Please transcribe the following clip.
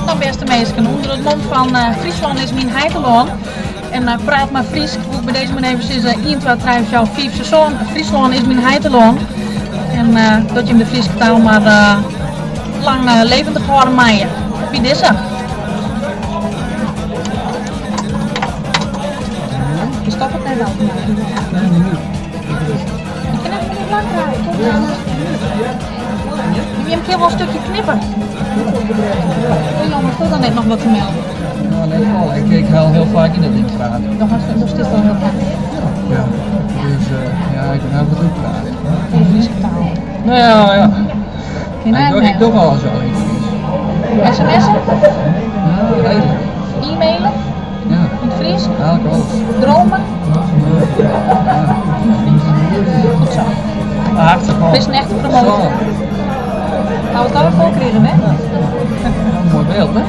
No bêste minsken, ûnder it mom fan Fryslân is myn heitelân en praat mar Frysk, woe ik by dizze mar even sizze, ien, twa, trije, fjouwer, fiif, seis, sân, Fryslân is myn heitelân. En dat jim de Fryske taal mar lang levendig hâlde meie. By dizze. Je stopt het net al. Ik kin even niet lang draaien. Kom dan. Jim kin wol in stikje knippe. Oh jongens, doe dan net noch wat te melden. No, net folle. Ik, ik hel hiel faak yn dat ding praat. Dan hast do stiest al hiel faak. Ja. Dus uh, ja, ik bin hiel wat útpraat. Oer de Fryske taal. No ja, ja. Kin Ik doch, ik doch alles al yn it Frysk. SMS'en? Ja, redelijk. E-mailen? Ja. Yn it Frysk? Eigenlijk alles. Drome? Ja. Goed zo. Hartstikke Bist in echte promotor. Hawwe we it alwer fol krigen, hè? Moai byld, hè?